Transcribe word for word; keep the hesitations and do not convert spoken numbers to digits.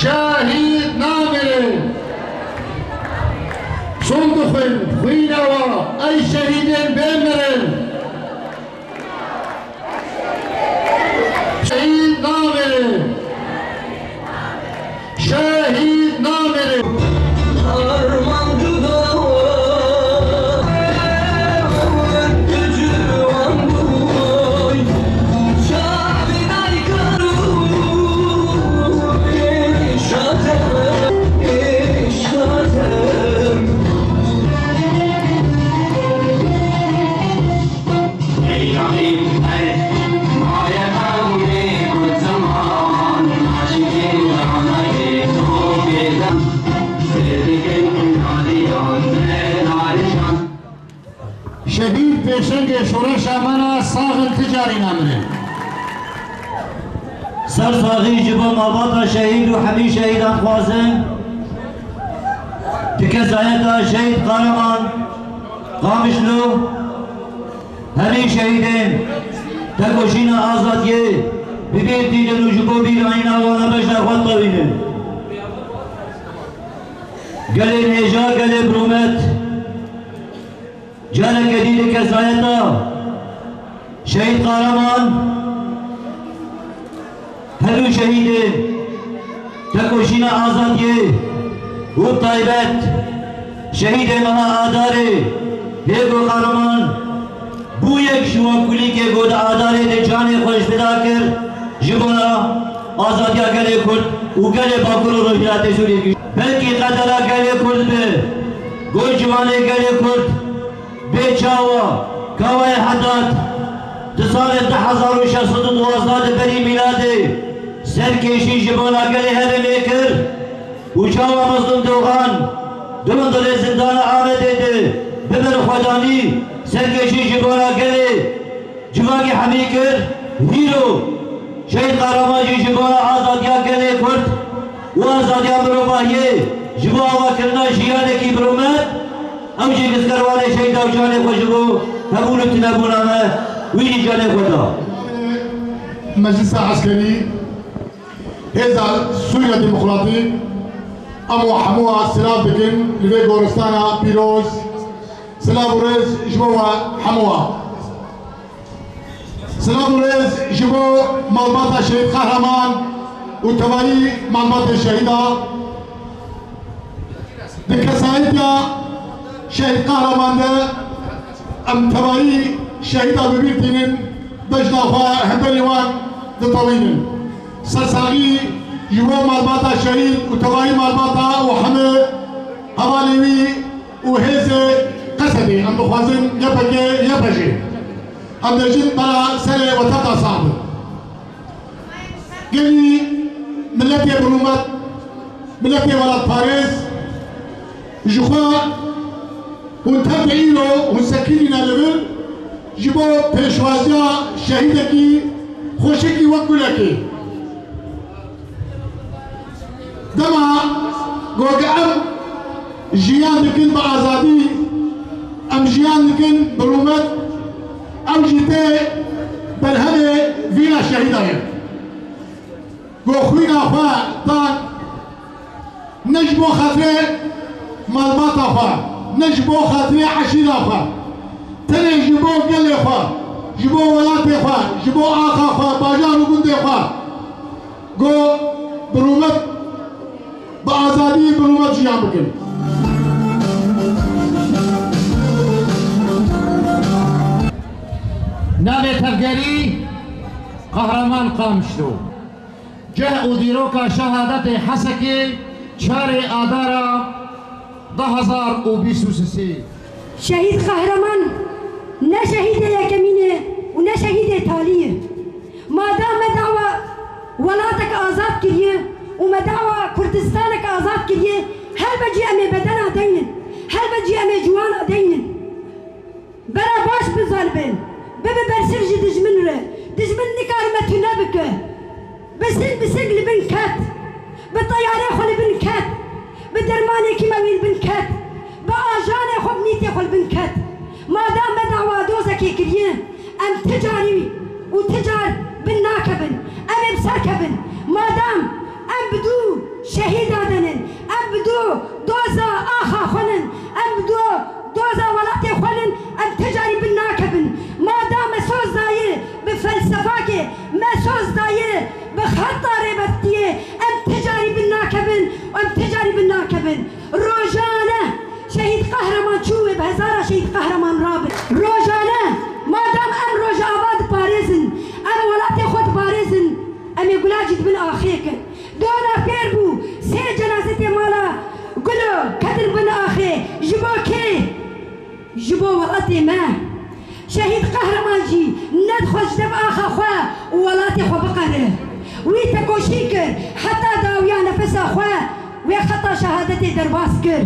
Şehîd namire. Çûn dixwin xwîna we, ey şehîdên bê mirin. Şehîd namire. Şehîd namire. Şehîd pêşengê şoreşa me ne, sax in, ti carî namirin. Ser saxî ji bo malbata şehîd û hemî şehîdan dixwazin, di kesayeta şehîd Kahraman Qamişlo, hemî şehîdên tekoşîna azadiyê bi bîr tînin û ji bo bîranîna wan bejna xwe dixwînin. Gelê nêja, gelê birûmet, careke dî di kesayeta şehîd Kahraman, hemû şehîdên tekoşîna azadiyê û bi taybet şehîdê meha Adarê, hê ku Kahraman bû yek ji wan kulîlkê ku di Adarê de canê xwe ji fida kir ji bona azadiya gelê Kurd û gelê Bakur û Rojhilatê Sûriyê. Belkî qedera gelê Kurd be, ku ciwanê gelê Kurd bê çawa Kawayê Hedat di salê du hezar û şeş sed û duwazdeh di berî mîladê serkêşî ji bona gelê herêmê kir û çawa Mezlûm Dogan di hundirê zindana Amedê de bi berxwedanî serkêşî ji bona gelê civakê hemî kir. Hîro Şehîd Kahraman jî ji bona azadiya gelê Kurd û azadiya mirovahiyê, ji bo avakirina jiyanekî birûmet, ew jî li ser wanê şehîda û canê xwe ji bo hebûn û tunebûna me, wî jî canê xwe da. Meclisa Eskerî, Hêza Sûriya Demokratîk, em we hemû silav dikin li vê goristana pîroz. Silav û rêz ji bo we hemû. Silav û rêz ji bo malbata Şehîd Qehreman û tevayî malbatê şehîda. Di kesayetiya Şehîd Qehreman de em tevayî şehîda bi bîr tînin, bejna xwe hemberî wan ditewînin. Sersaxî ji bo malbata şehîd û tevayî malbata û hemî hevalê wî û hêzê Qesedê, em dixwazin Y P G, Y P J. Em dibêjin bera serê we tevda sax be. Gelî miletê birûmet, miletê welatparêz ji xwe hûn tevde îro hûn sekinîne li vir ji bo pêşwaziya şehîdekî xweşikî wek gulekê. Dema ku em jiyan dikin bi azadî, em jiyan dikin bi rûmet, ew jî tê berhemê vîna şehîda ye. Ku xwîna xwe dan ne ji bo xatirê malbata xwe, ne ji bo xatirê eşîra xwe, tenê ji bo gelê xwe, ji bo welatê xwe, ji bo axa xwe, bajar û gundê xwe. Go bi rûmet, bi azadî, bi rûmet jiyan bikin. Navê tevgerî Qehreman Qamişlo. Cih û dîroka şehadetê Hesekê, çarê Adara du hezar û bîst û sê. Şehîd Qehreman ne şehîdê yekemîn e û ne şehîdê talî ye. Madam me dawa welatek azad kiriye û me dawa Kurdistanek azad kiriye, helbet jî em ê bedena deynin, helbet jî em ê ciwana deynin. Bera baş bizanibin, bibe bersiv ji dijmin re. Dijmin nikare me tune bike. Bi sing bi sing li bin ket. Bi teyarê xwe li bin ket. Bi dermanekî me wî li bin ket. Bi ajanê xwe, bi mîtê xwe li bin ket. Madam me dawa dozekê kiriye, em ti carî û ti car bin nakevin. Em ê bi ser kevin. Madam em bi dû Rojane şehîd qehreman çû wê bi hezara şehîd qehreman rabin. Rojane madem em Rojava diparêzin, em welatê xwe diparêzin, em ê gula jî di bin axê kin. Dona fêr bû, sê cenazê tê mala Gulo ketin bin axê. Ji bo kê? Ji bo welatê me. Şehîd qehreman jî nedixwest ji dev axa xwe û welatê xwe biqere. Wî tekoşîn kir heta dawiya nefesa xwe wê xeta şehadetê derbas kir.